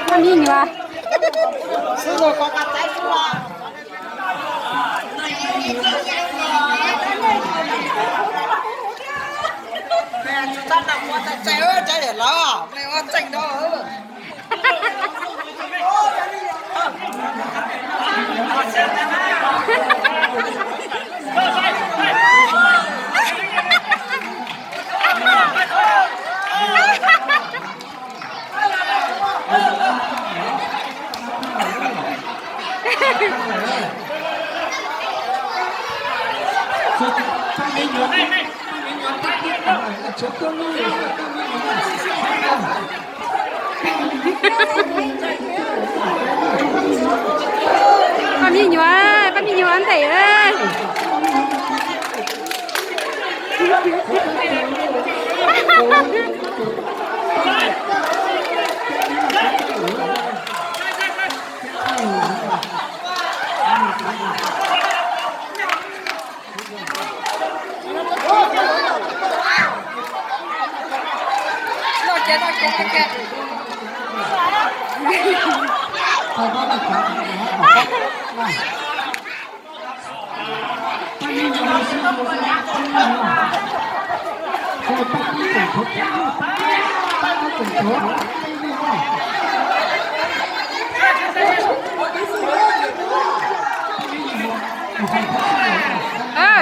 Koj me nyuam. Pab me nyuam, pab me nyuam ntev lawm.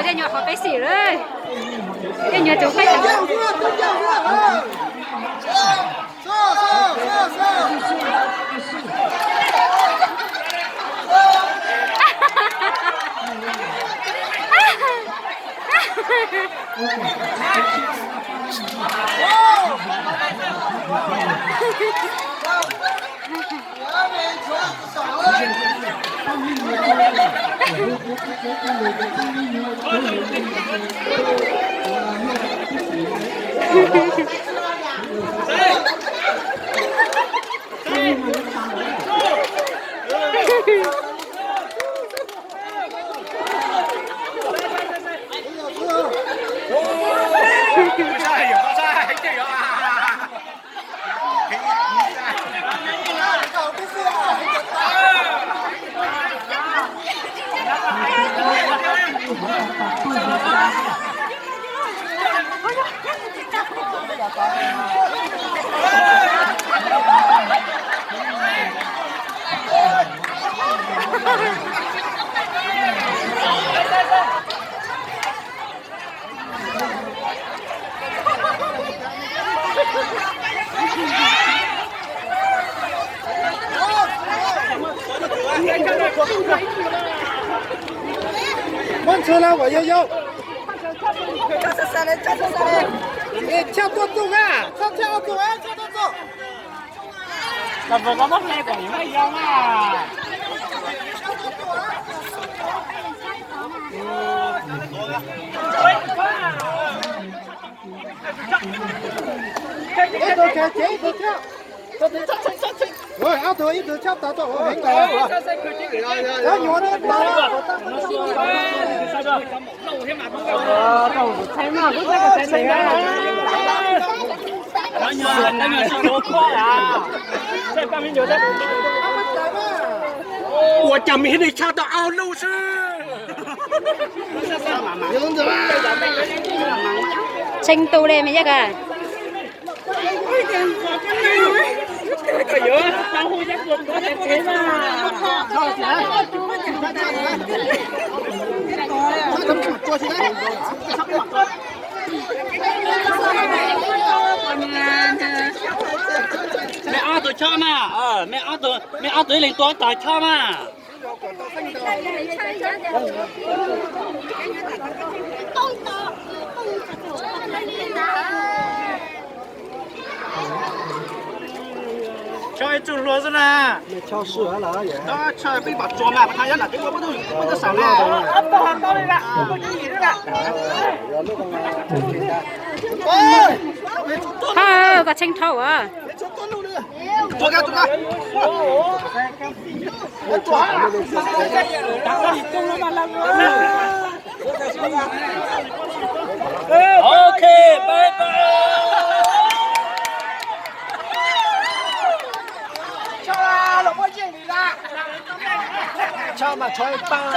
Tej nyuag qhov peb xim lawm, tej nyuag tus qab. Muab ntxhw los uas yau yau. Chaj tuaj txug a, chaj tuaj txug, chaj tuaj txug. Ib tug ces ib tug chaj. Ob tug ib tug chaj tau tau. Nyuam Ua cas me thiab ne, tshaj tau ob lub xwb. Tshee tu li me yaj kas. Me ob tug chob na, me ob tug ib leeg tua ib tog chob na. Chob Tsum hluas xwb na. Ha, koj tshee dhau as. Ok, bye bye.